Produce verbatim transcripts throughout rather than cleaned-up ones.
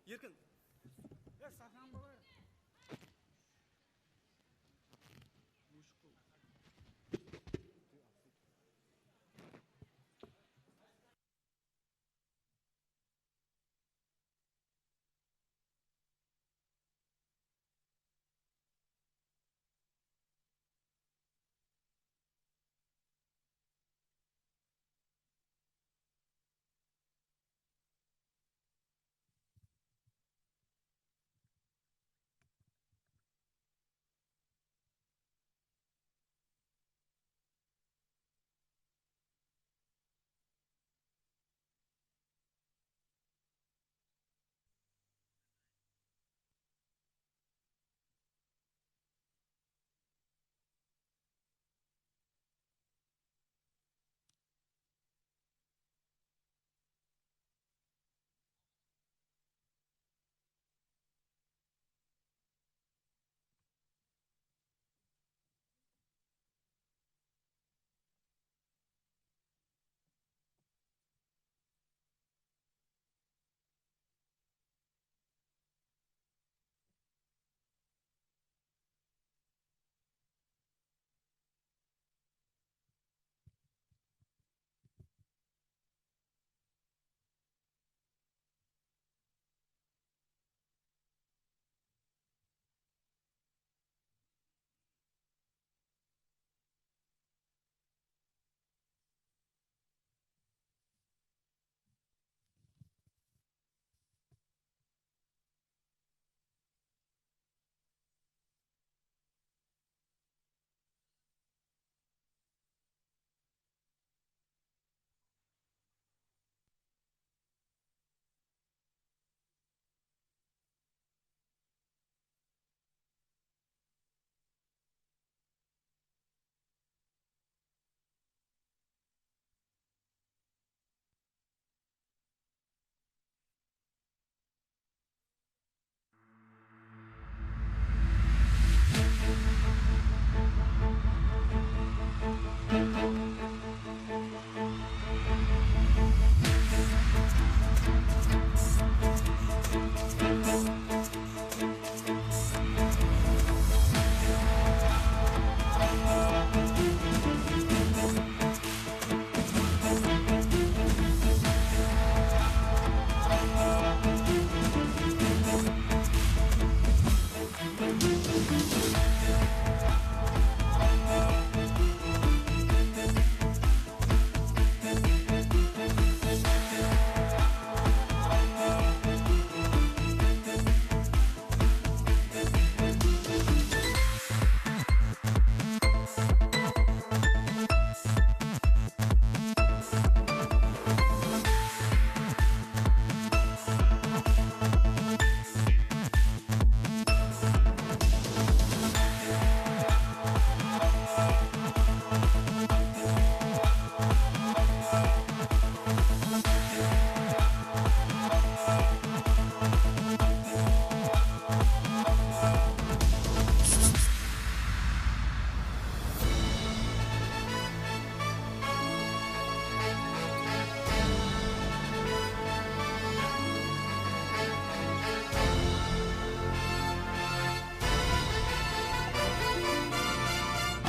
Erkin. Ya, Sahan bala. Mushuk.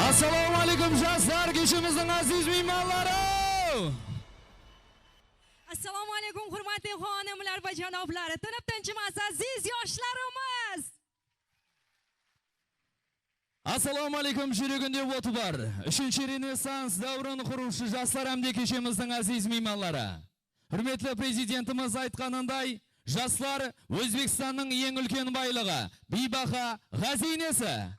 Assalawma aleykum, jaslar, keshemizdiń aziz miymanları! Assalawma aleykum, húrmetli xonimlar va janoblar! Tinip-tinchimas, aziz yoshlarimiz! Assalawma aleykum, júreginde otıp bar. Úshinshi renessans dáwirin qurıwshı jaslar hám de keshemizdiń aziz miymanları. Húrmetli Prezidentimiz aytqanınday, jaslar Ózbekstannıń eń úlken baylıǵı, biybaha ǵáziynesi.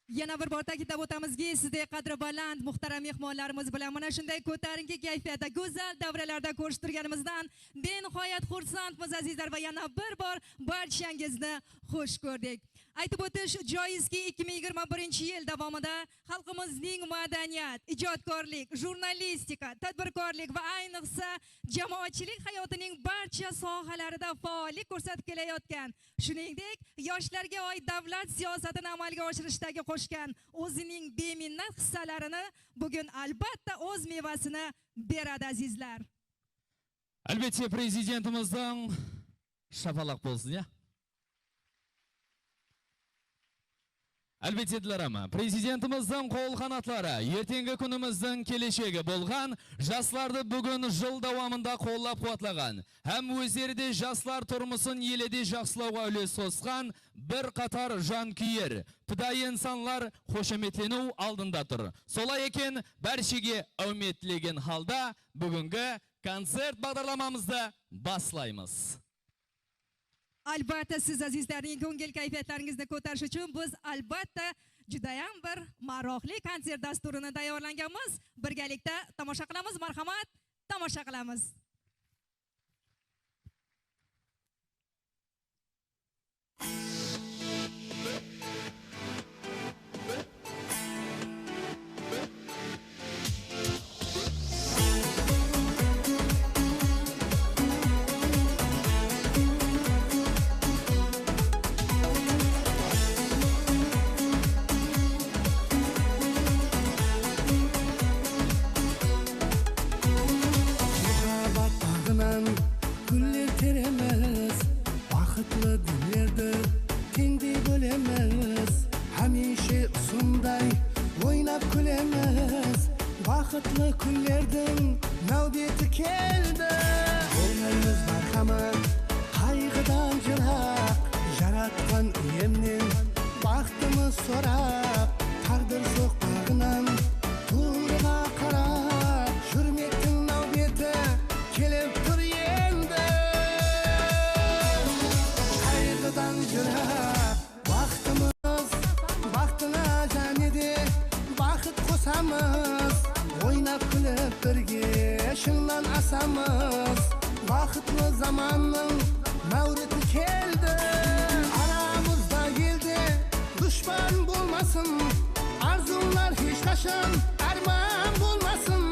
Yana bir bor ta'kidlab o'tamizki, sizdek qadri baland, muhtaram mehmonlarimiz bilan mana shunday ko'tarinki kayfiyatda, go'zal davralarda ko'rishib turganimizdan benihoyat xursandmiz, azizlar, va yana bir bor barchangizni xush ko'rdik. Aytib o'tish joizki, ikki ming yigirma birinchi yil davomida xalqimizning madaniyat, ijodkorlik, jurnalistika, tadbirkorlik va ayniqsa jamoatchilik hayotining barcha sohalarida faollik ko'rsatib kelayotgan, shuningdek, yoshlarga oid davlat siyosatini amalga oshirishdagi qo'shgan o'zining beminnat hissalarini bugun, albatta, o'z mevasini beradi, azizlar. Álbette, Prezidentimizdiń shapalaq bolsın, ya? Álbette, Dilarama, Prezidentimizdiń qol qanatları, erteńgi kúnimizdiń keleshegi bolǵan, jaslardı búgin jıl dawamında qollap-quwatlaǵan hám ózleri de jaslar turmısın ele de jaqsılawǵa úles qosqan bir qatar jankúyer, pidayı insanlar xoshametleniw aldında tur. Solay eken, bárshege áwmet tilegen halda búgingi koncert baǵdarlamamızdı baslaymız. Albatta, siz, azizlarning, kóngil kayfiyatlaringizni ko'tarish uchun biz, albatta, judayam bir maroqli konsert dasturini tayyorlaganmiz. Birgalikda tomosha qilamiz, marhamat, tomosha qilamiz. Muhabbat baǵınan gúller teremiz, baxıtlı gúllerdi teńdey bólemiz. Hámiyshe usınday oynap kúlemiz, baxıtlı kúnlerdiń náwbeti keldi. Bolmaymız, marhamat, qayǵıdan jıraq, Jaratqan Iyemnen baxtımız sorap, táǵdir soqpaǵınan tuwrıǵa qarap júrmektiń náwbeti kelip tur endi. Qayǵıdan jıraq baxtımız, baxtıńa jáne de baxıt qosamız. Oynap kúlip birge shıńnan asamız. Baxıtlı zamannıń máwriti keldi. Aramızda elde dushpan bolmasın, arzıwlar hesh qashan árman bolmasın.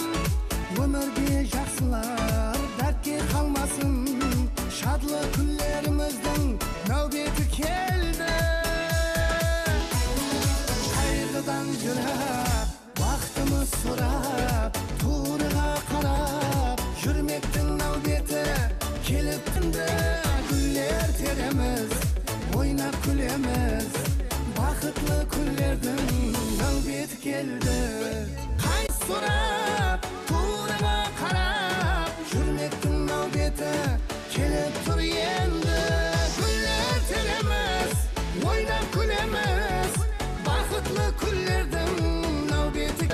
Ómirde jaqsılar dártke qalmasın. Shadlı kúnlerimizdiń náwbeti keldi. Qayǵıdan jıraq baxtımız sorap, tuwrıǵa qarap júrmektiń náwbeti kelip tindi. Gúller teremiz, oynap kúlemiz, baxıtlı kúnlerdiń náwbeti keldi. Qayǵı sorap, tuwrıǵa qarap júrmektiń náwbeti kelip tur endi. Gúller teremiz, oynap kúlemiz, baxıtlı kúnlerdiń náwbeti.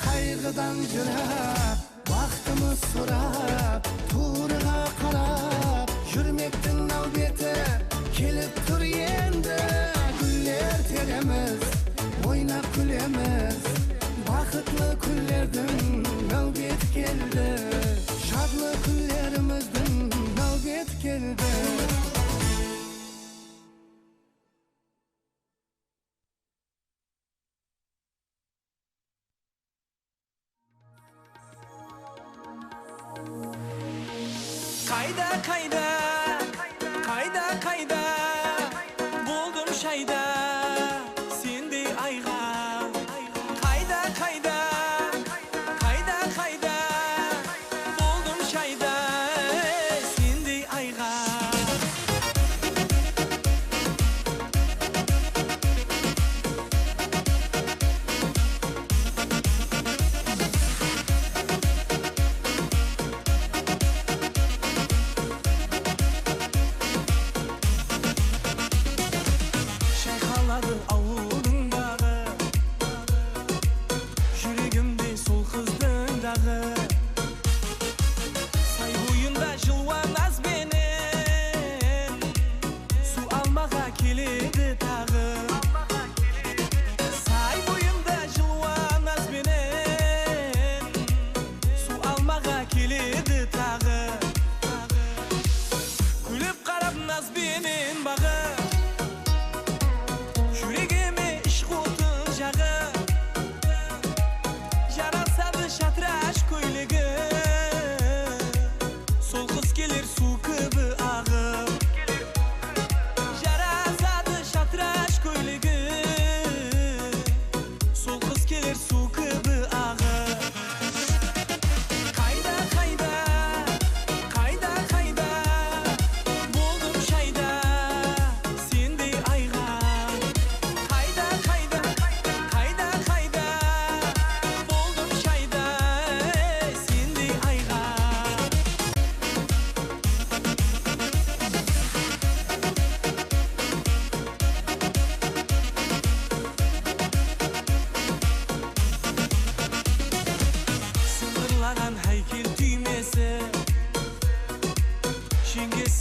Qayǵıdan jıraq baxtımız sorap, tuwrıǵa qarap júrmektiń náwbeti kelip tur endi. Gúller teremiz, oynap kúlemiz, baxıtlı kúnlerdiń náwbeti keldi. Shadlı kúnlerimizdiń náwbeti keldi. Qayda, qayda, qayda, qayda, boldım shayda sendey ayǵa. Qayda, qayda, qayda, qayda, boldım shayda sendey ayǵa.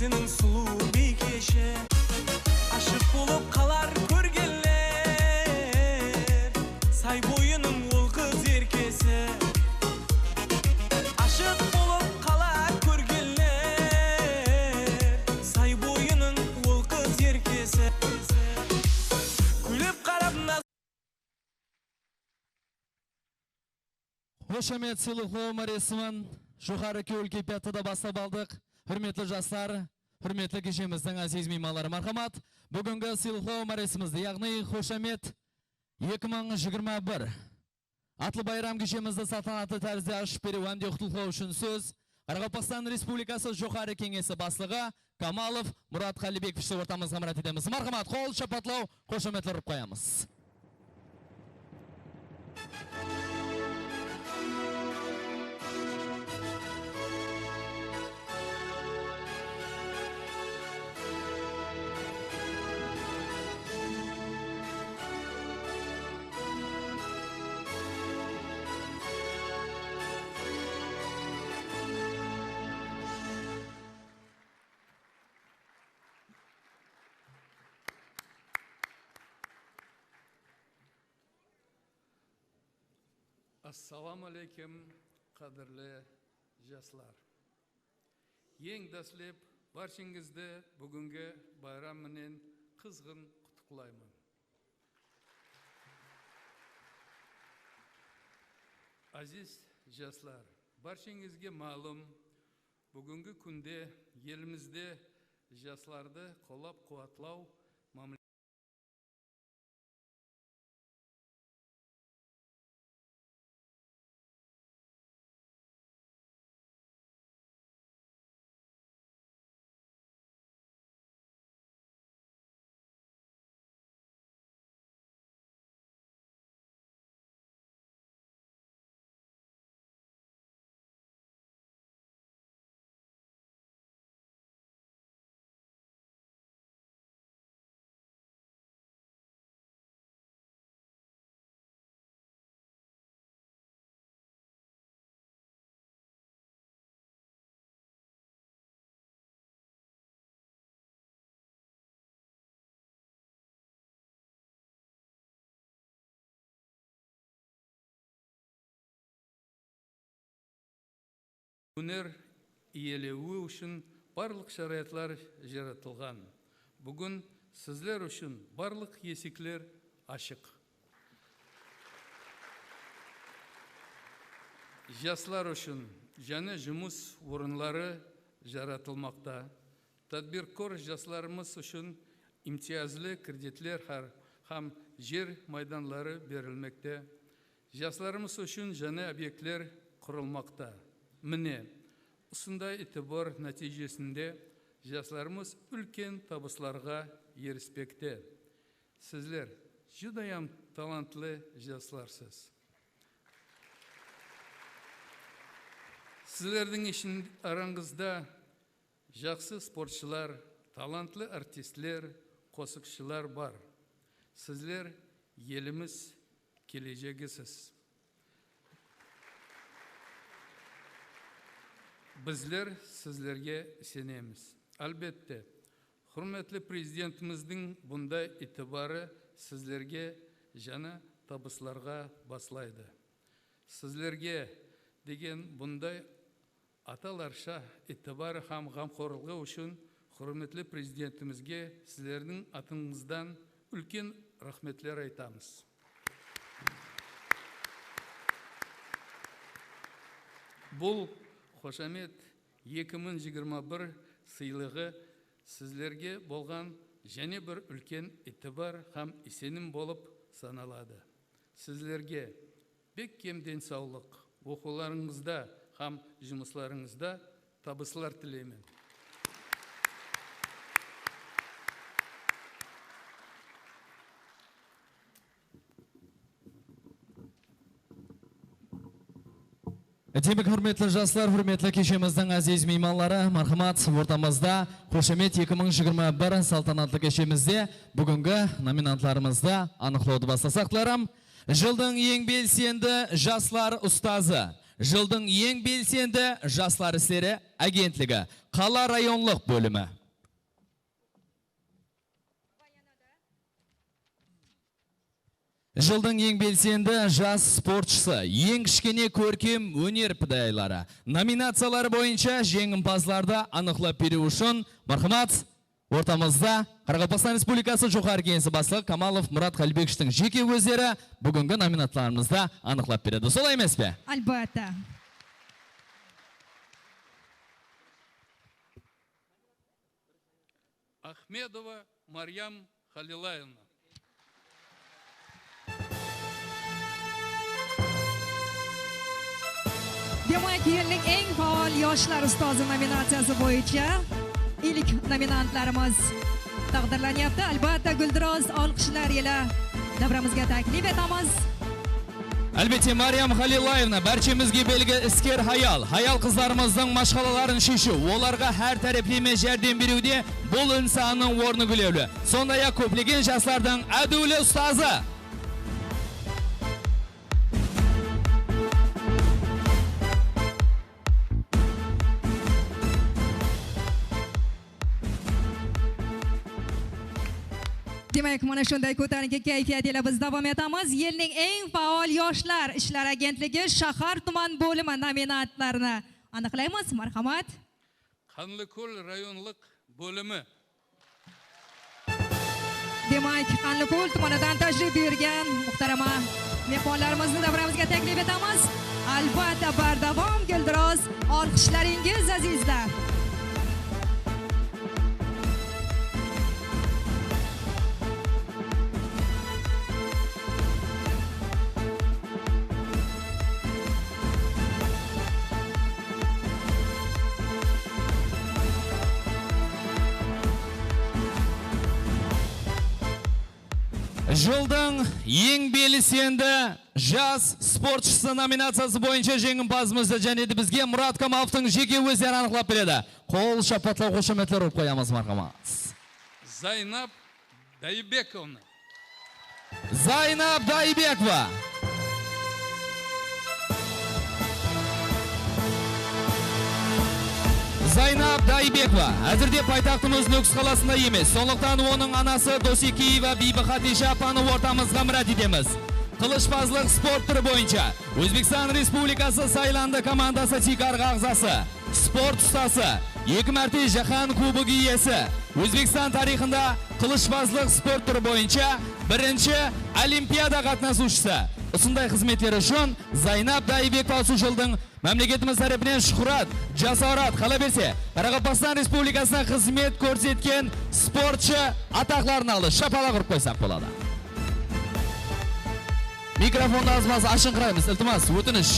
Sulıw biykeshi, ashıq bolıp qalar kórgenler, say boyınıń ol qız erkesi. Ashıq bolıp qalar kórgenler, say boyınıń ol qız erkesi. Kúlip qarap naz- Xoshamet sıylıqlaw márasimin joqarı kewil keypiyatta da baslap aldıq. Húrmetli jaslar, húrmetli keshemizdiń áziz miymanları, marhamat, búgingi sıylıqlaw márasimimizdi, yaǵnıy Xoshamet eki mıń jigirma bir atlı bayram keshemizdi saltanatlı tárizde ashıp beriw hám de qutlıqlaw ushın sóz Qaraqalpaqstan Respublikası Joqarı Keńesi Baslıǵı Kamalov Murat Qálibekov ortamızǵa mirát etemiz. Marhamat, qol shapatlaw, xoshametler urıp qoyamız. Assalawma áleykum, qádirli jaslar! Eń dáslep bársheńizdi búgingi bayram menen qızǵın qutlıqlayman. Áziz jaslar, bársheńizge málim, búgingi kúnde elimizde jaslardı qollap-quwatlaw mámle- Óner iyelewi ushın barlıq sharayatlar jaratılǵan. Búgin sizler ushın barlıq esikler ashıq. Jaslar ushın jańa jumıs orınları jaratılmaqta. Tadbirkor jaslarımız ushın imtiyazlı kreditler har-, hám jer maydanları berilmekte. Jaslarımız ushın jańa obyektler qurılmaqta. Mine, usınday itibar nátiyjesinde jaslarımız úlken tabıslarǵa erispekte. Sizler júdayam talantlı jaslarsız. Sizlerdiń ishin-, arańızda jaqsı sportshılar, talantlı artistler, qosıqshılar bar. Sizler elimiz kelejegisiz. Bizler sizlerge isenemiz. Álbette, húrmetli Prezidentimizdiń bunday itibarı sizlerge jańa tabıslarǵa baslaydı. Sizlerge degen bunday atalar sha itibarı hám ǵamxorlıǵı ushın húrmetli Prezidentimizge sizlerdiń atıńızdan úlken raxmetler aytamız. Bul xoshamet eki mıń jigirma bir sıylıǵı sizlerge bolǵan jáne bir úlken itibar hám isenim bolıp sanaladı. Sizlerge bekkem densawlıq, oqıwlarıńızda hám jumıslarıńızda tabıslar tileymen. Demek, húrmetli jaslar, húrmetli keshemizdiń áziz miymanları, marhamat, ortamızda Xoshamet eki mıń jigirma bir saltanatlı keshemizde búgingi nominantlarımızdı anıqlawdı baslasaqlarım. Jıldıń eń belsendi jaslar ustazı, jıldıń eń belsendi jaslar isleri agentligi, qala rayonlıq bólimi. Jıldıń eń belsendi jas sportshısı, eń kishkene kórkem óner pidayıları nominaciyaları boyınsha jeńimpazlardı anıqlap beriw ushın, marhamat, ortamızda Qaraqalpaqstan Respublikası Joqarı Keńesi Baslıǵı Kamalov Murat Qálibekovichtiń jeke ózleri búgingi nominantlarımızdı anıqlap beredi. Solay emes pe? Álbette. Axmedova Maryam Xalilaevna. Demak, yilning eń faol yoshlar ustozi nominatsiyasi bo'yicha ilk nominantlarimiz taqdirlanyapti. Albatta, gulduros olqishlar ila davramizga taklif etamiz. Álbette, Maryam Xalilaevna, bárshemizge belgili isker hayal. Hayal-qızlarımızdıń mashqalaların sheshiw, olarǵa hár tárepleme járdem beriwde bul insannıń ornı gúlewli. Sonday-aq, kóplegen jaslardıń ádiwli ustazı. Demak, mana shunday kótarinki kayfiyat ila biz davom etamiz. Yilning eng faol yoshlar ishlar agentligi shahar tuman bo'limi nominantlarini aniqlaymiz. Marhamat. Qanliko'l rayonlıq bólimi. Demak, Qanliko'l tumanidan tashrif buyurgan muhtarama mehmonlarimizni davramizga taklif etamiz. Albatta, bardavom gulduros olqishlaringiz, azizlar. Jıldıń eń belsendi jas sportshısı nominaciyası boyınsha jeńimpazımızdı jáne de bizge Murat Kamalovtıń jeke ózleri anıqlap beredi. Qol shapatlaw, xoshametler urıp qoyamız, marhamat. Zaynab Daybekovna. Zaynab Daybekova. Zaynab Daybekova házirde paytaxtımız Nókis qalasında emes. Sonlıqtan onıń anası Dosekeyeva Biybi Xadija apanı ortamızǵa mirát etemiz. Qılıshpazlıq sport túri boyınsha Ózbekstan Respublikası saylandı komandası tiykarǵı aǵzası. Sport ustası, eki márte Jáhán kubogi iyesi, Ózbekstan tariyxında qılıshbazlıq sport túri boyınsha birinshi olimpiada qatnasıwshısı. Usınday xızmetleri ushın Zaynab Daybekova usı jıldıń mámleketimiz tárepinen shuhrat, jasorat, qalaberse, Qaraqalpaqstan Respublikasına xızmet kórsetken sportshı ataqların aldı. Shapalaq urıp qoysaq boladı. Mikrofondı azmaz ashıńqıraymız, iltimas, ótinish.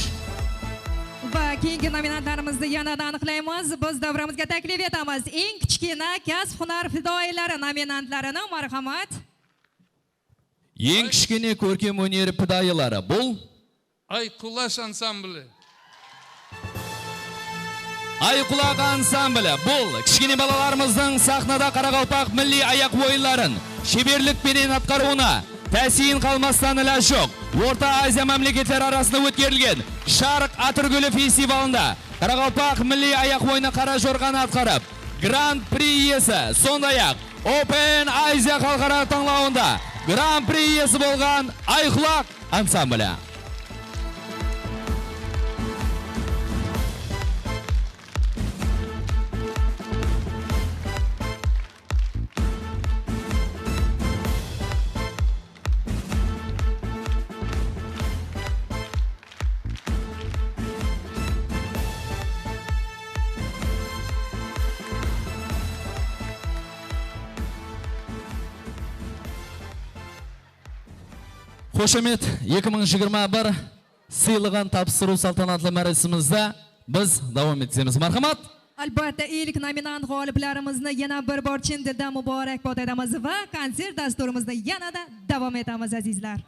Va keyingi nominantlarımızdı yana da aniqlaymız. Biz davramizga taklif etamiz. Eń kichkina kasb-hunar fidoyilari nominantlarini, marhamat. Eń kishkene kórkem óner pidoyiları bul Ayqulash ansambli. Ayqulaq ansambli bul kishkene balalarımızdıń saxnada qaraqalpaq milliy ayaq oyınların sheberlik penen atqarıwına tásiyin qalmastan ilaj joq. Orta Aziya mámleketleri arasında ótkerilgen Sharq atırgúli festivalında qaraqalpaq milliy ayaq oyını Qara jorǵanı atqarıp, Gran-pri iyesi, sonday-aq, Open Asia xalıqaralıq tańlawında Gran-pri iyesi bolǵan Ayqulaq ansambli. Xoshamet eki mıń jigirma bir sıylıǵın tapsırıw saltanatlı márasimimizde biz dawam etkizemiz. Marhamat! Albatta, ilk nominant g'oliblarimizni yana bir bor chin dildan muborakbod etamiz va konsert dasturimizni yana-da davom etamiz, azizlar.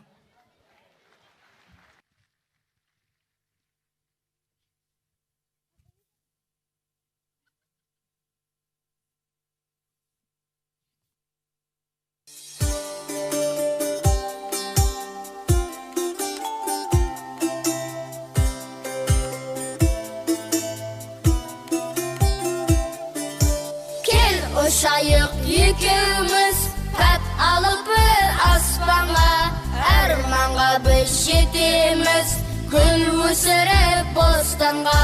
Kel, ushayıq ekewimiz, pát alıp bir aspanǵa, árman Biz jetemiz gúl ósirip bostanǵa.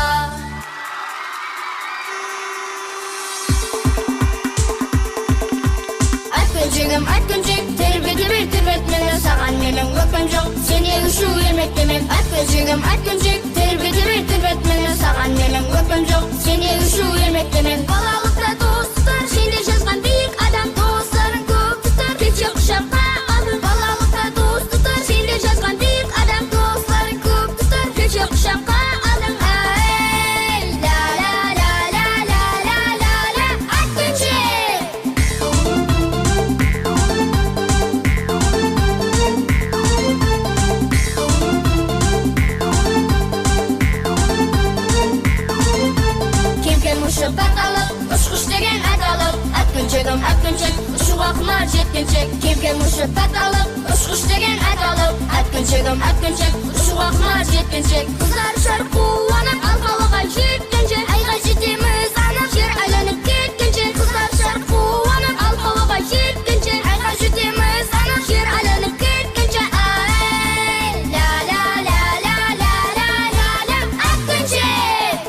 Átkenshegim, átkenshek, terbete ber, terbet meni, saǵan meniń ókpem joq, sendey ushıw ermek demek. Átkenshegim, átkenshek, terbete ber, terbet meni, saǵan meniń ókpem joq, sendey ushıw ermek demek. Balalıqta dos tutar, sendey jazǵan biyik adam, doslarıń kóp tutar, kelse qushaqqa aldıń. Balalıqta dos tutar, sendey jazǵan biyik adam, doslarıń kóp tutar, kelse qushaqqa aldıń. Ay, la, la, la, átkenshek! Kem-kem ushıp pát alıp, ushqısh degen at alıp, átkenshegim, átkenshek, ushıwǵa qumar jetkenshek. Kem-kem ushıp pát alıp, ushqısh degen at alıp, átkenshegim, átkenshek, ushıwǵa qumar jetkenshek. Qızlar ushar quwanıp, Al Hawaǵa jetkenshe, ayǵa jetemiz anıq, jer aylanıp ketkenshe. Qızlar ushar quwanıp, Al Hawaǵa jetkenshe, ayǵa jetemiz anıq, jer aylanıp ketkenshe. Ay, la, la, la, átkenshek!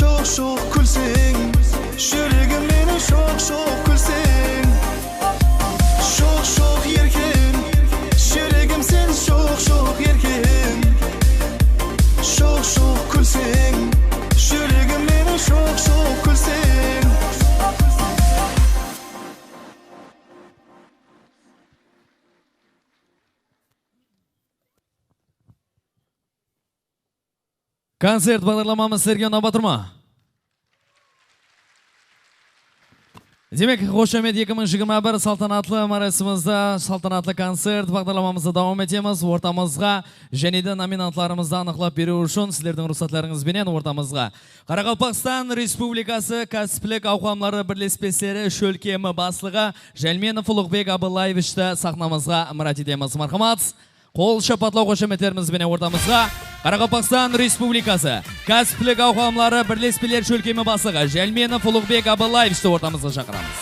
Shoq-shoq kúlseń, júregim meniń shoq-shoq kúlseń. Shoq-shoq erkem, júregim sen shoq-shoq erkem. Shoq-shoq kúlseń, júregim meniń shoq-shoq kúlseń. Koncert baǵdarlamamız sizlerge unap atır ma? Demek, Xoshamet eki mıń jigirma bir saltanatlı marasimizda, saltanatlı koncert baǵdarlamamızdı dawam etemiz. Ortamızǵa jáne de nominantlarımızdı anıqlap beriw ushın sizlerdiń ruxsatlarıńız benen ortamızǵa Qaraqalpaqstan Respublikası Kásiplik awqamları birlespesleri shólkemi baslıǵı Jálmenov Uluǵbek Abıllaevichti saxnamızǵa mirát etemiz. Marhamat! Qol shapatlaw, xoshametlerimiz benen ortamızǵa Qaraqalpaqstan Respublikası Kásiplik awqamları birlespeler shólkemi baslıǵı Jálmenov Uluǵbek Abıllaevichti ortamızǵa shaqıramız.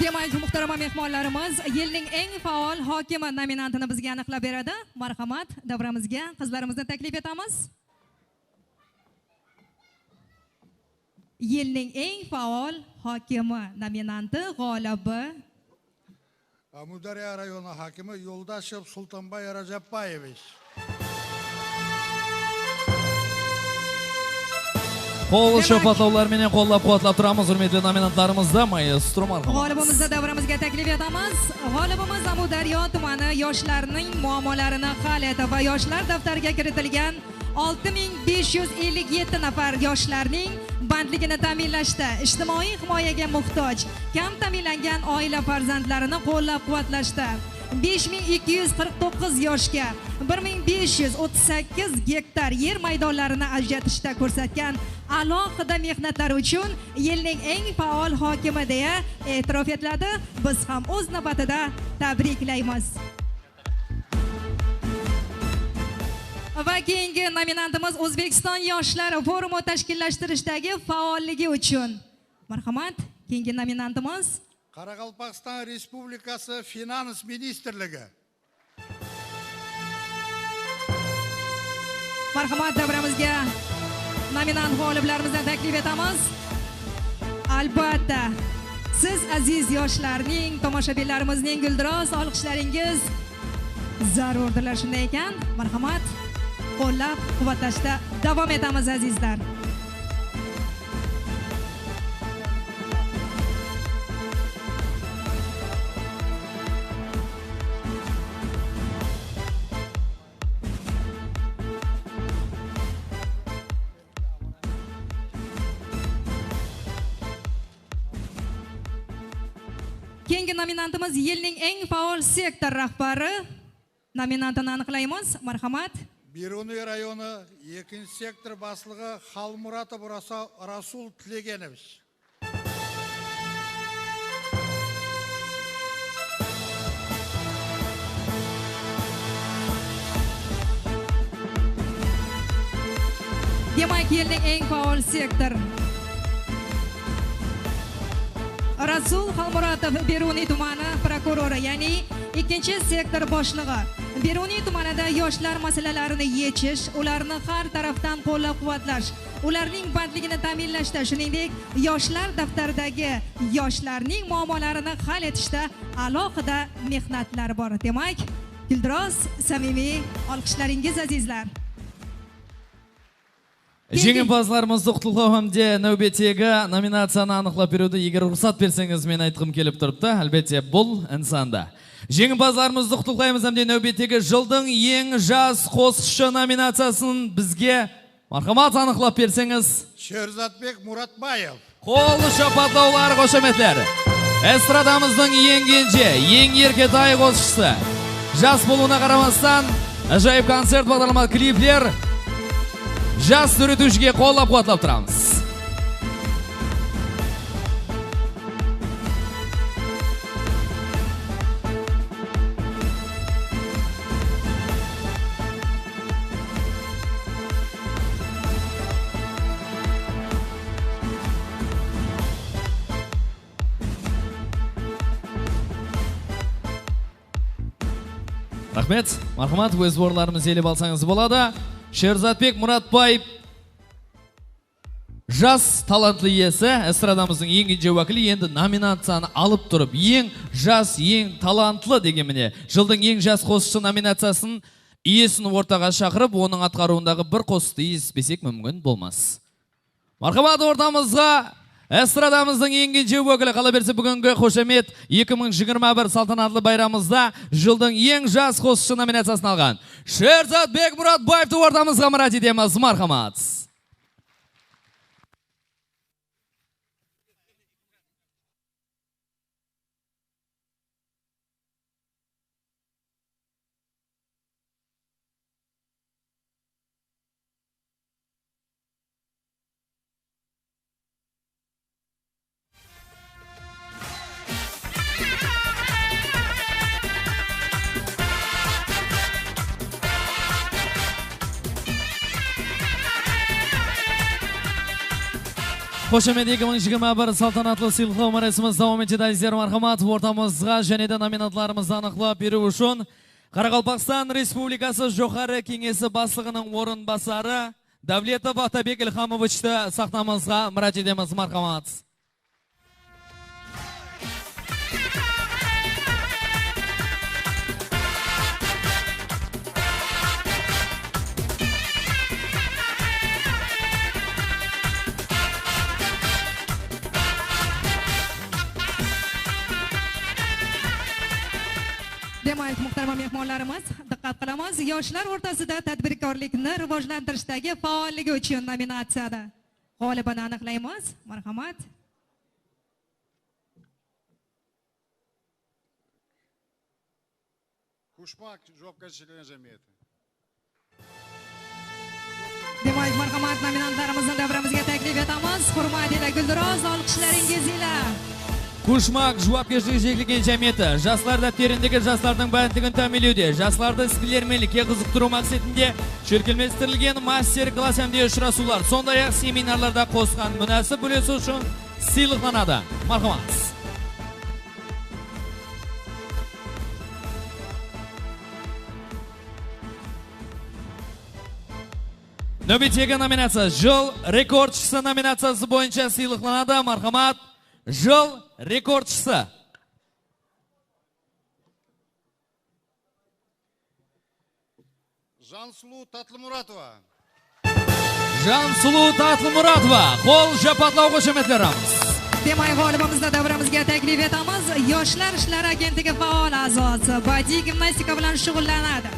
Demak, muhtarama mehmonlarimiz, yilning eng faol hokimi nominantini bizga aniqlab beradi. Marhamat, davramizga qizlarimizni taklif etamiz. Yilning eng faol hokimi nominanti g'olibi. Amudaryo rayoni hokimi Yo'ldashev Sultonbay Rajabbayevich. Qol shapatlavlar menen qo'llab-quvvatlab turamiz, hurmatli nominantlarimizni. Maestro, marhamat. G'olibimizni davramizga taklif etamiz. G'olibimiz Amudaryo tumani yoshlarining muammolarini hal etib va yoshlar daftariga kiritilgan olti ming besh yuz ellik yetti nafar yoshlarning bandligini ta'minlashda, ijtimoiy himoyaga muhtoj, kam ta'minlangan oila farzandlarini qo'llab-quvvatlashda, besh ming ikki yuz qirq to'qqiz yoshga bir ming besh yuz o'ttiz sakkiz gektar yer maydonlarini ajratishda ko'rsatgan alohida mehnatlari uchun yilning eng faol hokimi deya e'tirof etiladi. Biz ham o'z navbatida tabriklaymiz. Va keyingi nominantimiz O'zbekiston yoshlari forumi tashkillashtirishdagi faolligi uchun. Marhamat, keyingi nominantimiz. Qoraqalpog'iston Respublikasi Finans ministrligi. Marhamat, davramizga nominant g'oliblarimizni taklif etamiz. Albatta, siz aziz yoshlarning, tomoshabinlarimizning gulduros olqishlaringiz zarurdirlar, shunday ekan? Marhamat, qo'llab-quvvatlashda davom etamiz, azizlar. Keyingi nominantimiz yilning eng faol sektor rahbari. Nominantini aniqlaymiz. Marhamat. Beruniy rayoni ekinshi sektor baslıǵı Xalmuratov Rasa-, Rasul Tilegenovich. Demak, yilning eng faol sektor. Rasul Xalmuratov, Beruniy tumani prokurori, ya'ni ikkinchi sektor boshlig'i. Beruniy tumanida yoshlar masalalarini yechish, ularni har tarafdan qo'llab-quvvatlash, ularning bandligini ta'minlashda, shuningdek, yoshlar daftaridagi yoshlarning muammolarini hal etishda alohida mehnatlari bor. Demak, gulduros, samimiy olqishlaringiz, azizlar. Jengimparlarımızdı qutlıqlaw hám de náwbettegi nominaciyanı anıqlap beriwdi, eger ruxsat berseńiz, men aytqım kelip turıptı. Álbette, bul insanda. Jengimparlarımızdı qutlıqlaymız hám de náwbettegi jıldıń eń jas qosıqshı nominaciyasın bizge, marhamat, anıqlap berseńiz. Sherzodbek Muratbaev. Qol shapatlawlar, xoshametler. Estradamızdıń eń kenje, eń erketay qosıqshısı. Jas bolıwına qaramastan, ájayıp koncert, baǵdarlama, klipler. Jas dóretiwshige qollap-quwatlap turamız. Raxmet, marhamat, óz orınlarımızdı iyelep alsańız boladı. Sherzatbek Muratbaev, jas talantlı iyesi, estradamızdıń eń kenje wákili, endi nominaciyanı alıp turıp, eń jas, eń talantlı degen, mine, jıldıń eń jas qosıqshı nominaciyasınıń iyesin ortaǵa shaqırıp, onıń atqarıwındaǵı bir qosıqtı esitsek múmkin bolmas. Marhamat, ortamızǵa estradamızdıń eń kenje wákili, qalaberse, búgingi xoshamet eki mıń jigirma bir saltanatlı bayramımızda jıldıń eń jas qosıqshı nominaciyasın alǵan Sherzatbek Muratbaevti ortamızǵa mirát etemiz. Marhamat. Xoshamet eki mıń jigirma bir saltanatlı sıylıqlaw márásimimiz dawam etedi, ázizler, marhamat. Ortamızǵa jáne de nominantlarımızdı anıqlap beriw ushın Qaraqalpaqstan Respublikası Joqarı Keńesi Baslıǵınıń orınbasarı Davletov Atabek Ilhamovichti saxnamızǵa mirát etemiz, marhamat. Demak, muhtarama mehmonlarimiz, diqqat qilamiz, yoshlar o'rtasida tadbirkorlikni rivojlantirishdagi faolligi uchun nominatsiyada g'olibini aniqlaymiz. Marhamat. Kushmak javobgarshiligi jamiyati. Demak, marhamat, nominantlarimizni davramizga taklif etamiz. Hurmat ila, gulduros olqishlaringiz ila. Kushmak javobgarshiligi sheklengen jámiyeti jaslar dápterindegi jaslardıń bandligin támiyinlewde, jaslardı isbilermenlikke qızıqtırıw maqsetinde shólkemlestirilgen master-klass hám de ushırasıwlar, sonday-aq, seminarlarda qosqan múnásip úlesi ushın sıylıqlanadı. Marhamat. Navbettegi nominaciya Jıl rekordshısı nominaciyası boyınsha sıylıqlanadı. Marhamat, Jıl rekordshısı. Jansulıw Tatlımuratova. Jansulıw Tatlımuratova, qol shapatlaw, xoshamatlarımız. Demak, g'olibimizni davramizga taklif etamiz. Yoshlar ishlari agentligi faol a'zosi, badiiy gimnastika bilan shug'ullanadi.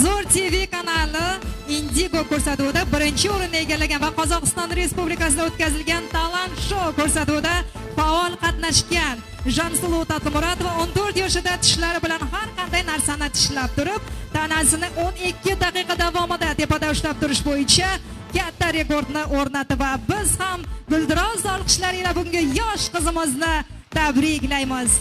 Zo'r T V kanali Indigo ko'rsatuvida birinchi o'rinni egallagan va Qozog'iston Respublikasida o'tkazilgan Talant shou ko'rsatuvida faol qatnashgan Jansulıw Tatlımuratova o'n to'rt yoshida tishlari bilan har qanday narsani tishlab turib, tanasini o'n ikki daqiqa davomida tepada ushlab turish bo'yicha katta rekordni o'rnatdi va biz ham gulduros olqishlar ila bugungi yosh qizimizni tabriklaymiz.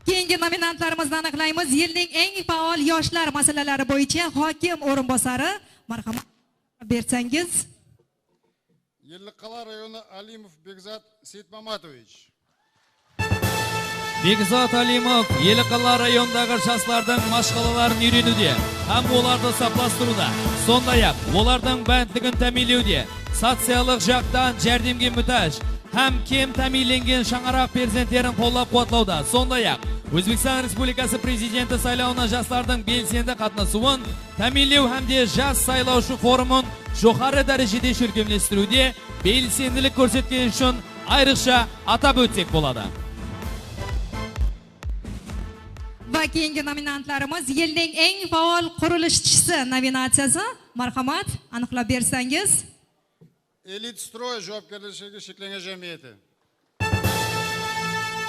Keyingi nominantlarimizni aniqlaymiz. Yilning eng faol yoshlar masalalari bo'yicha hokim o'rinbosari, marhamat, bersangiz. Ellikqal'a rayoni Alimov Bekzat Seytmamatovich. Bekzat Alimov Ellikqal'a rayonındaǵı jaslardıń mashqalaların úyreniwde hám olardı saplastırıwda, sonday-aq, olardıń bandligin támiyinlewde, sociallıq jaqtan járdemge mútáj hám kem támiyinlengen shańaraq perzentlerin qollap-quwatlawda, sonday-aq, Ózbekstan Respublikası Prezidenti saylawına jaslardıń belsendi qatnasıwın támiyinlew hám de jas saylawshı forumın joqarı dárejede shólkemlestiriwde belsendilik kórsetkeni ushın ayrıqsha atap ótsek boladı. Va keyingi nominantlarimiz Yilning eng faol qurilishchisi nominatsiyasi. Marhamat, aniqlab bersangiz. Elitstroy javobgarligi sheklengan jamiyati.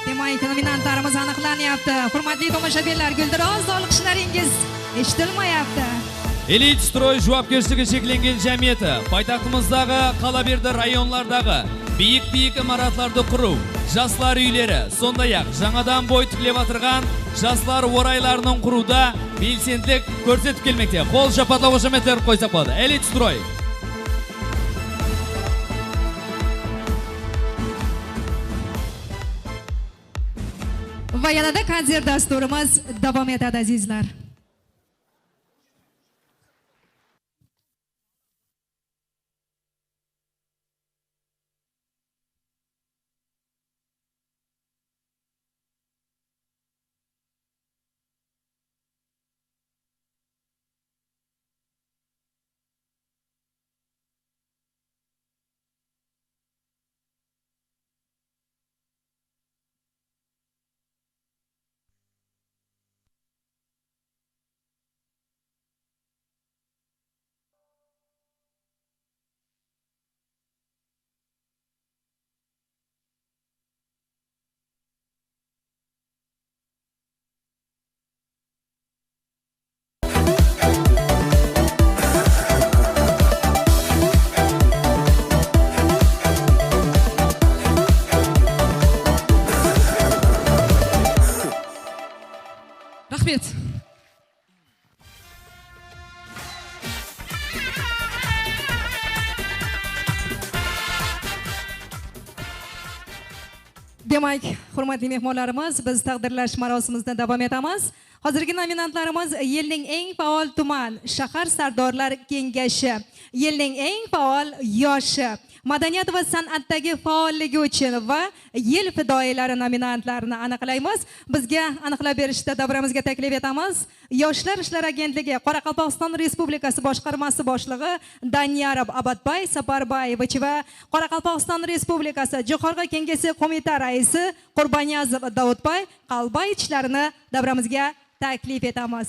Demak, nominantlarimiz aniqlanyapti. Hurmatli tomoshabinlar, gulduros olqishlaringiz eshitilmayapti. Elitstroy javobkershiligi sheklengen jámiyeti paytaxtımızdaǵı qalaberdi rayonlardaǵı biyik-biyik imaratlardı qurıw, jaslar úyleri, sonday-aq, jańadan boy tiklep atırǵan jaslar oraylarının qurıwda belsendilik kórsetip kelmekte. Qol shapatlaw, xoshametler qoysaq boladı. Elitstroy. Va yanada koncert dasturimiz davom etadi, azizlar. Raxmet. Demak, hurmatli mehmonlarimiz, biz taqdirlash marosimimizni davom etamiz. Hozirgi nominantlarimiz: yilning eng faol tuman, shahar sardorlar kengashi, yilning eng faol yoshi, madaniyat va san'atdagi faolligi uchun va yil fidoyilari nominantlarini aniqlaymiz. Bizga aniqlab berishda davramizga taklif etamiz Yoshlar ishlari agentligi Qoraqalpog'iston Respublikasi boshqarmasi boshlig'i Daniyarov Abadbay Saparbayevich va Qoraqalpog'iston Respublikasi Jo'qorg'i Kengesi Qo'mita raisi Qurbaniyazov Davudbay Qalbayevichlarni davramizga taklif etamiz.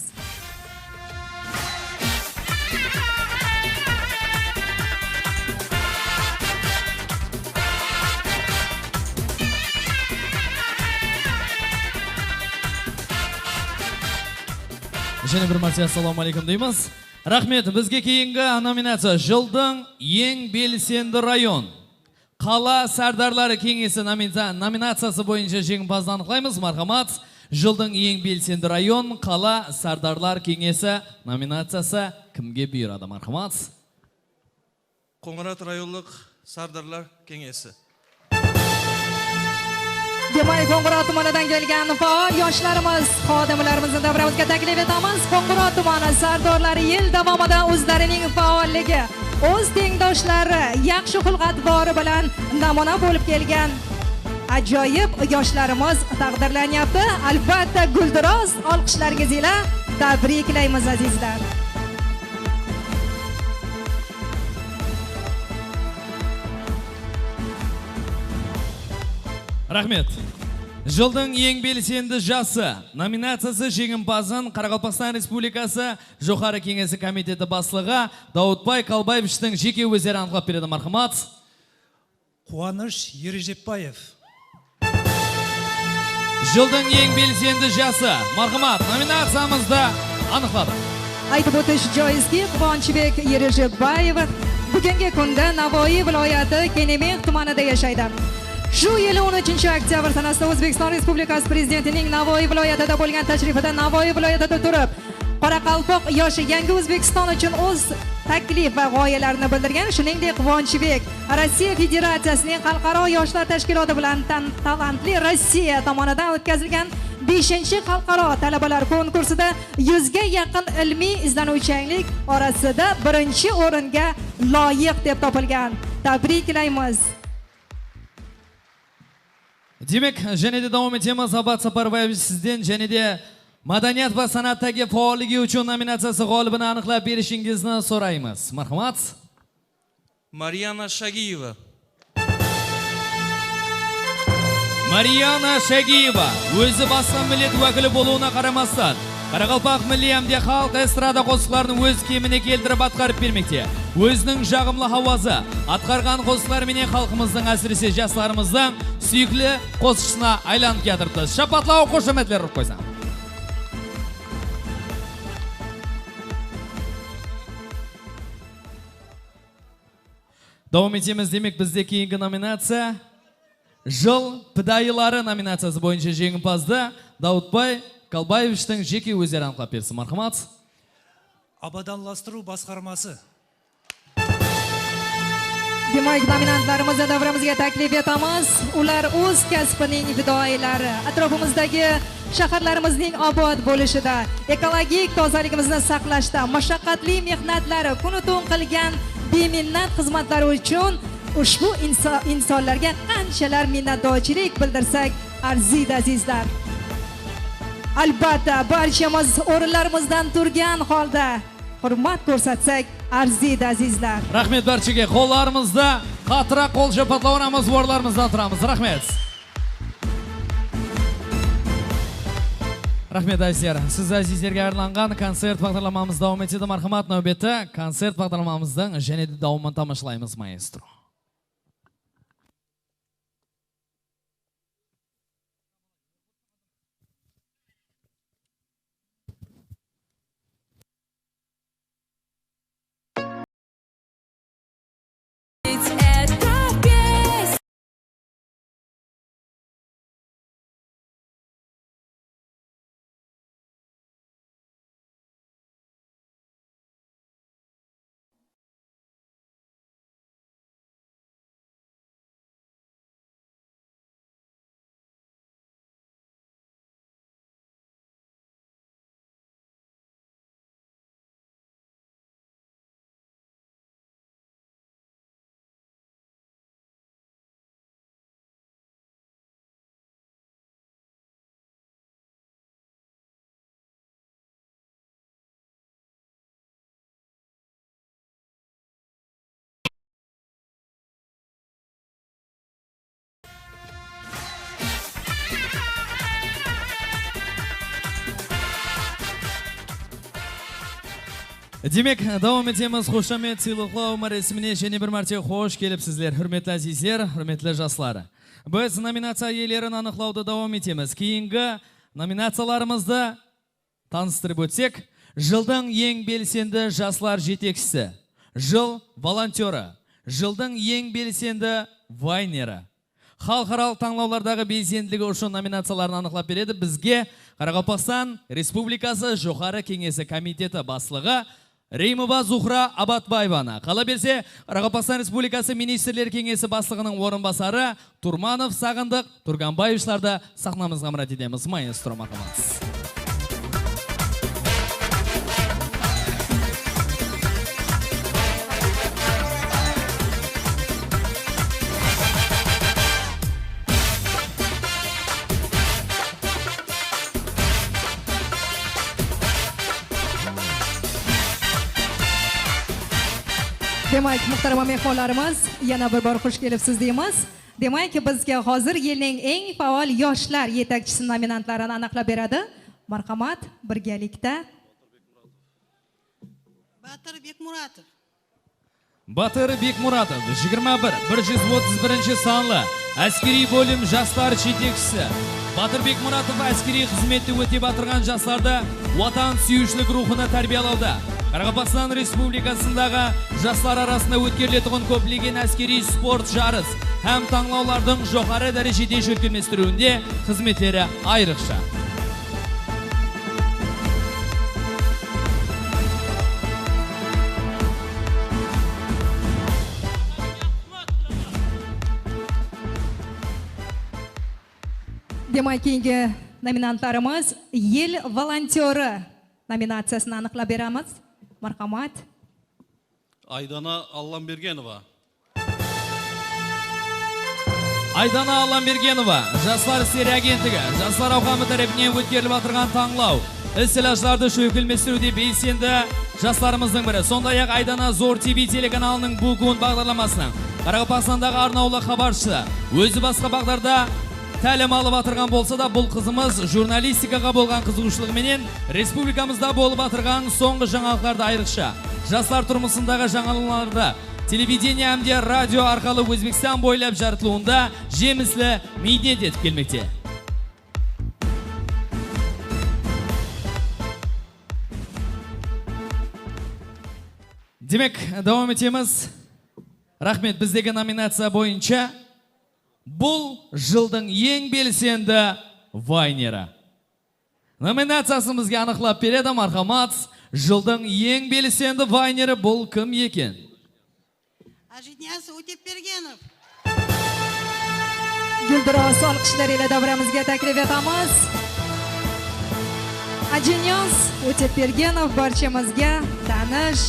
Jáne bir márte assalamu aleykum deymiz. Raxmet, bizge keyingi nominaciya jıldıń eń belsendi rayon. Qala Sárdarları keńesi nomina-, nominaciyası boyınsha jeńimpaznı anıqlaymız. Marhamat, jıldıń eń belsendi rayon, Qala Sárdarlar keńesi nominaciyası kimge buyıradı? Marhamat. Qońırat rayonlıq Sárdarlar keńesi. Demak, Qońırat tumanidan kelgen faol yoshlarimiz, xodimlarimizni davramizga taklif etamiz. Qońırat tumani sardorlari yil davomida o'zlarining faolligi, o'z tengdoshlari, yaxshi xulq-atvori bilan namuna bo'lib kelgan ajoyib yoshlarimiz taqdirlanyapti. Albatta, gulduros olqishlaringiz ila tabriklaymiz, azizlar. Raxmet. Jıldıń eń belsendi jası nominaciyası jeńimpazın Qaraqalpaqstan Respublikası Joqarı Keńesi Komiteti baslıǵı Dawıtbay Kalbaevichtiń jeke ózleri anıqlap beredi, marhamat. Quwanısh Erejepbaev. Jıldıń eń belsendi jası, marhamat, nominaciyamızdı anıqladıq. Aytıp o'tish joizki, Quvonchbek Erejepbaev bugungi kunda Navoiy viloyati Kenemex tumanida yashaydi. Shu yili o'n uchinchi oktyabr sanasida O'zbekiston Respublikasi Prezidentining Navoiy viloyatida bo'lgan tashrifida Navoiy viloyatida turib, Qoraqalpoq yoshi yangi O'zbekiston uchun o'z taklif va g'oyalarini bildirgan, shuningdek, Quvonchbek Rossiya Federatsiyasining Xalqaro yoshlar tashkiloti bilan tan-, Talantli Rossiya tomonidan o'tkazilgan beshinchi xalqaro talabalar konkursida yuzga yaqin ilmiy-izlanuvchanlik orasida birinchi o'ringa loyiq deb topilgan. Tabriklaymiz! Demek, jáne de dawam etemiz. Abat Saparbaevich, sizden jáne de madaniyat va san'atdagi faolligi uchun nominaciyasi g'olibini aniqlab berishingizni so'raymiz. Marhamat. Mariana Shagiyeva. Mariana Shagiyeva o'zi basqa millat vakili bo'luwına qaramasdan, Qaraqalpaq milliy hamda xalq estrada qo'shiqlarini o'z kemine keltirib atqarib bermekte. O'zining jaǵımlı hawazı, atqarǵan qo'shiqlari menen xalqımızdıń, ásirese, jaslarımızdıń súyikli qo'shiqshısına aylanıp kiyatırıptı. Shapatlaw, xoshametler urıp qo'ysań. Dawam etemiz. Demek, bizde keyingi nominaciya Jıl pidayıları nominaciyası boyınsha jeńimpazdı Dawıtbay Kalbaevichtiń jeke ózleri anıqlap bersin. Marhamat. Abadanlastırıw basqarması. Demak, nominantlarimizni davramizga taklif etamiz. Ular o'z kasbining fidoyilari. Atrofimizdagi shaharlarimizning obod bo'lishida, ekologik tozaligimizni saqlashda mashaqqatli mehnatlari, kunu tun qilgan beminnat xizmatlari uchun ushbu inso-, insonlarga qanshalar minnatdorchilik bildirsak arziydi, azizlar. Albatta, barchamiz o'rinlarimizdan turgan holda hurmat ko'rsatsak arziydi, azizlar. Raxmet barchaga. Qollarımızda qatıraq qol shapatlap uramiz, o'rinlarimizdan turamız. Raxmet. Raxmet, azizler. Siz azizlerge arlanǵan koncert baǵdarlamamız dawam etedi. Marhamat, náwbetti koncert baǵdarlamamızdıń jáne de dawamın tamashalaymız, maestro. Demek, dawam etemiz. Xoshamet sıylıqlaw máresimine jáne bir márte xosh kelipsizler, húrmetli ázizler, húrmetli jaslar. Biz nominaciya iyelerin anıqlawdı dawam etemiz. Keyingi nominaciyalarımızdı tanıstırıp ótsek, jıldıń eń belsendi jaslar jetekshisi, jıl volontyorı, jıldıń eń belsendi vayneri, xalıqaralıq tańlawlardaǵı belsendiligi ushın nominaciyaların anıqlap beredi bizge Qaraqalpaqstan Respublikası Joqarı Keńesi Komiteti Baslıǵı Reymova Zuhra Abatbaevana, qalaberse, Qaraqalpaqstan Respublikası Ministrler Keńesi Baslıǵınıń orınbasarı Turmanov Saǵındıq Turganbaevichlardı saxnamızǵa mirát etemiz. Maestro, marhamat. Demak, muhtarama mehmonlarimiz, yana bir bor xush kelibsiz deymiz. Demak, bizga hozir yilning eng faol yoshlar yetakchisi nominantlarini aniqlab beradi. Marhamat, birgalikda. Batır Bekmuratov. Batır Bekmuratov, jigirma bir, bir júz otız birinshi sanlı áskeriy bólim jaslar jetekshisi. Batır Bekmuratov áskeriy xızmetti ótep atırǵan jaslarda watan súyiwshilik ruwxını tárbiyalawda, Qaraqalpaqstan Respublikasındaǵı jaslar arasında ótkeriletuǵın kóplegen áskeriy sport jarıs hám tańlawlardıń joqarı dárejede shólkemlestiriwinde xızmetleri ayrıqsha. Demak, keyingi nominantlarımız Yil volontyorı nominatsiyasını aniqlap beramiz. Marhamat. Aydana Allambergenova. Aydana Allambergenova, Jaslar isleri agentligi, Jaslar awqamı tárepinen ótkerilip atırǵan tańlaw, is-ilajlardı shólkemlestiriwde belsendi jaslarımızdıń biri. Sonday-aq, Aydana Zor TV telekanalınıń Búgin baǵdarlamasınıń Qaraqalpaqstandaǵı arnawlı xabarshısı, ózi basqa baǵdarda tálim alıp atırǵan bolsa da, bul qızımız jurnalistikaǵa bolǵan qızıǵıwshılıǵı menen respublikamızda bolıp atırǵan sońǵı jańalıqlardı, ayrıqsha jaslar turmısındaǵı jańalıqlardı televidenie hám de radio arqalı Ózbekstan boylap jarıtılıwında jemisli miynet etip kelmekte. Demek, dawam etemiz. Raxmet, bizdegi nominaciya boyınsha bul jıldıń eń belsendi vayneri. Nominaciyasın bizge anıqlap beredi, marhamat. Jıldıń eń belsendi vayneri bul kim eken? Ajiniyaz Ótepbergenov. Gúldiroz olqishlar ila davramizga taklif etamiz. Ajiniyaz Ótepbergenov barchamizga tanish,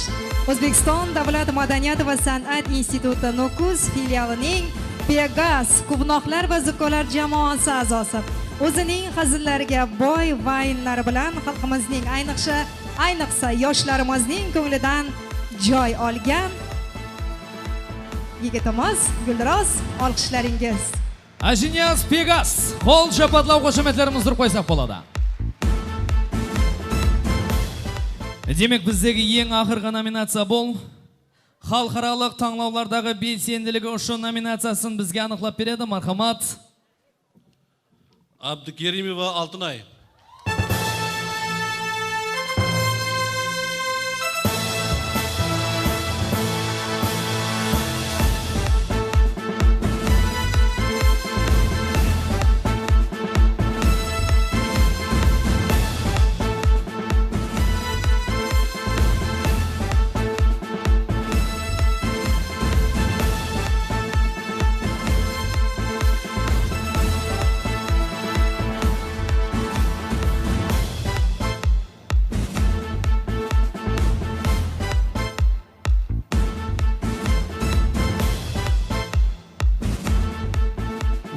O'zbekiston Davlat madaniyat va san'at instituti Nukus filialining Pegas quvnoqlar va zukkolar jamoasi a'zosi. O'zining hazillariga boy vaynlari bilan xalqimizning, ayniqsha, ayniqsa, yoshlarimizning ko'nglidan joy olgan yigitimiz Guldiroz, olqishlaringiz. Ajiniyaz Pegas, qol shapatlaw, qoshametlerimiz urıp qoysak boladı. Demek, bizdegi eń aqırǵı nominaciya bul. Xalıqaralıq tańlawlardaǵı belsendiligi ushın nominaciyasın bizge anıqlap beredi, marhamat. Abdukerimova Altınay.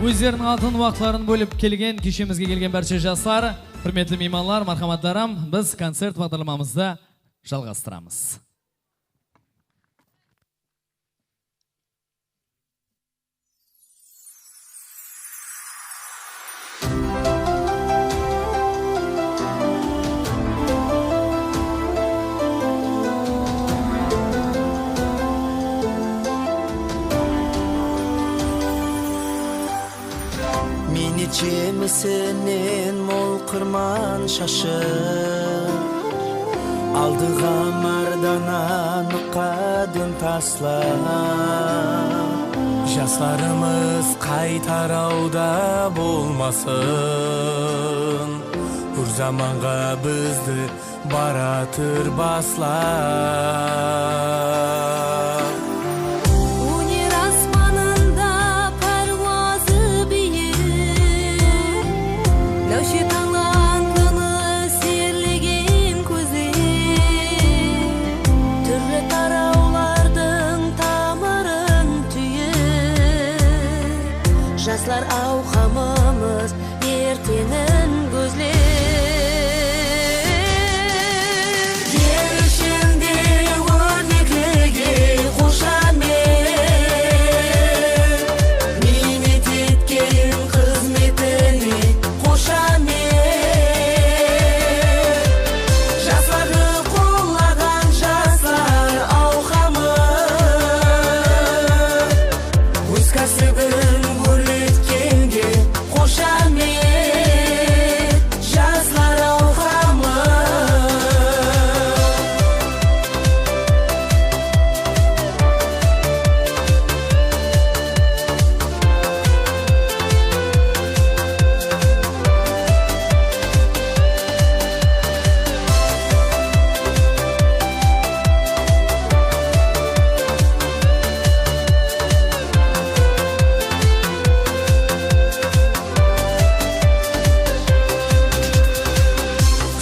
Ózleriniń altın waqıtların bólip kelgen keshemizge kelgen bárshe jaslar, húrmetli miymanlar, marhamatlarım, biz koncert baǵdarlamamızdı jalǵastıramız. Miynet jemisinen mol qırman shashı, aldıǵa mardana nıqqa dón taslap. Jaslarımız qay tarawda bolmasın, húr zamanǵa bizdi baratır baslap. Óner asmanında párwazı biyik, náwshe tańlantını serlegen kózler, túrli tarawlardıń tamırın túyip, jaslar awqamımız erteńin gózlep. Er ishinde órneklege qoshamet, miynet etken xızmetine qoshamet. Jaslardı qollaǵan jaslar awqamı, óz kásibin órletkenge qoshamet, jaslar awqamı.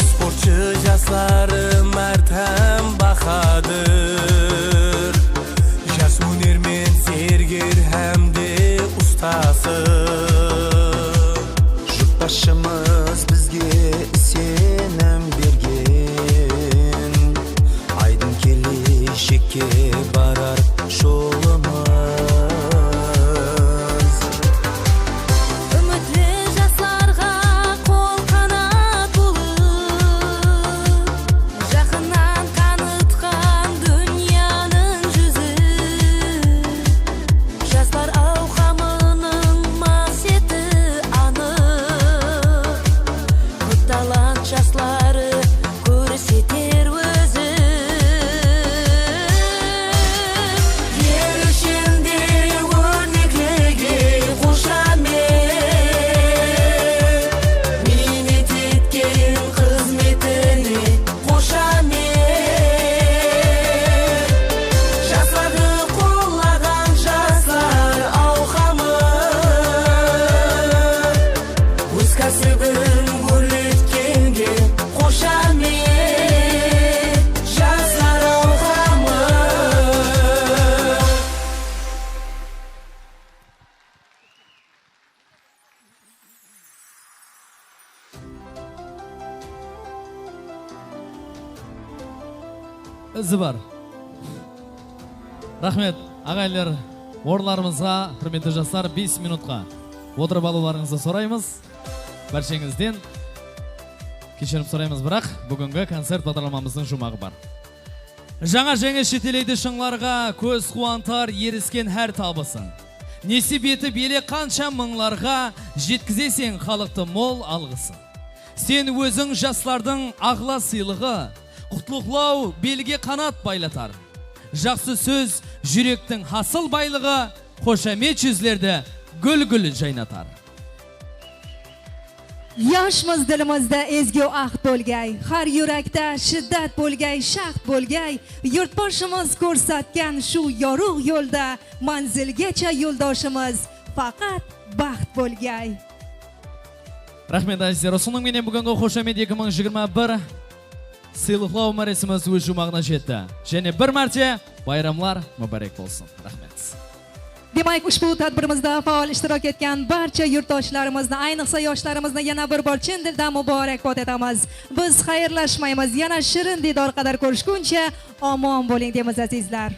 Sportshı jasları márt hám bahadır, jas ónermen, zerger hám de ustası. Jurtbasshımız bizge isenim bergen, aydın keleshekke barar jolımız. Úmitli jaslarǵa qol qanat bolıp, jaqınnan tanıtqan dúnyanıń júzi. Jaslar awqamınıń maqseti anıq, talant jasları kórseter ózin. Er ishinde órneklege qoshamet, miynet etken xızmetine qoshamet. Jaslardı qolla Izi bar. Raxmet, aǵayinler, orınlarımızǵa, húrmetli jaslar, bes minutqa otırıp alıwlarıńızdı soraymız. Bársheńizden keshirim soraymız, biraq búgingi koncert baǵdarlamamızdıń juwmaǵı bar. Jańa jeńis jeteleydi shıńlarǵa, kóz quwantar erisken hár tabısıń. Nesip etip ele qansha mıńlarǵa jetkizeseń xalıqtı mol alǵısın. Sen óziń jaslardıń aǵla sıylıǵı, qutlıqlaw belge qanat baylatar. Jaqsı sóz júrektiń hasıl baylıǵı, xoshamet júzlerdi gúl-gúl jaynatar. Yoshmiz dilimizda ezgu aht bo'lgay, har yurakda shiddat bo'lgay, shaxt bo'lgay, yurtboshimiz ko'rsatgan shu yorug' yo'lda manzilgacha yo'ldoshimiz faqat baxt bo'lgay. Raxmet, azizler. Usınıń menen búgingi Xoshamet eki mıń jigirma bir sıylıqlaw máresimimiz óz juwmaǵına jetti. Jáne bir márte bayramlar múbárek bolsın. Raxmet. Demak, ushbu tadbirimizda faol ishtirok etgan barcha yurtdoshlarimizni, ayniqsa yoshlarimizni yana bir bor chin dildan muborakbod etamiz. Biz xayrlashmaymiz, yana shirin diydor qadar ko'rishguncha omon bo'ling deymiz, azizlar.